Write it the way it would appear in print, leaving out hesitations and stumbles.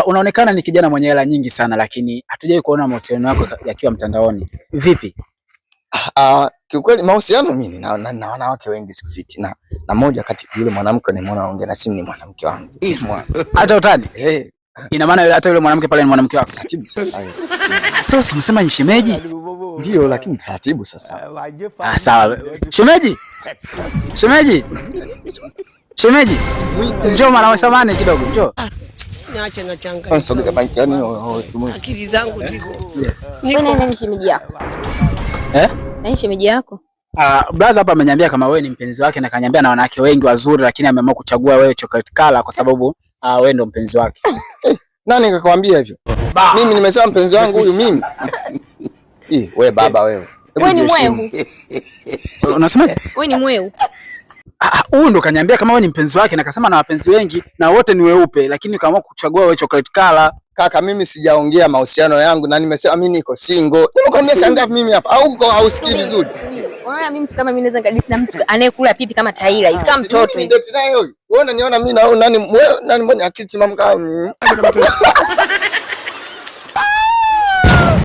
Unaonekana ni kijana mwenye hela nyingi sana, lakini hatujai kuona mahusiano yako yakiwa mtandaoni. Vipi? Kiukweli mahusiano mimi na wanawake wengi sikufiti, na moja kati yule mwanamke nimeona ongea na simu ni mwanamke wangu. Acha utani. Eh. Ina maana hata yule mwanamke pale ni mwanamke wako. Taratibu sasa. Sasa umesema ni shemeji? Ndio, lakini taratibu sasa. Ah, sawa. Shemeji? Shemeji? Shemeji? Njoo mara samani kidogo, njoo. Niache na changa. Sogeza banki yani. Akili zangu ziko. Wewe nani shemeji yako? Eh? Nani shemeji yako? Ah, brother hapa ameniambia kama wewe ni mpenzi wake na kaniambia na wanawake wengi wazuri, lakini ameamua kuchagua wewe chocolate color kwa sababu wewe ndo mpenzi wake. Nani kakwambia hivyo? Mimi nimesema mpenzi wangu huyu mimi. Eh, wewe baba wewe. Wewe ni mwehu. Unasemaje? Wewe ni mwehu. Huyu ndo kaniambia kama wewe ni mpenzi wake na kasema na wapenzi wengi na wote ni weupe, lakini kaamua kuchagua wewe chocolate color. Kaka, mimi sijaongea mahusiano yangu na nimesema mimi niko single. Nimekwambia saa ngapi mimi hapa? Au uko hausikii vizuri? Unaona mimi mtu kama mimi naweza nikadate na mtu anayekula pipi kama taila hivi kama mtoto hivi. Date naye huyu. Wewe unaniona mimi na nani wewe nani mwenye akili timamu kama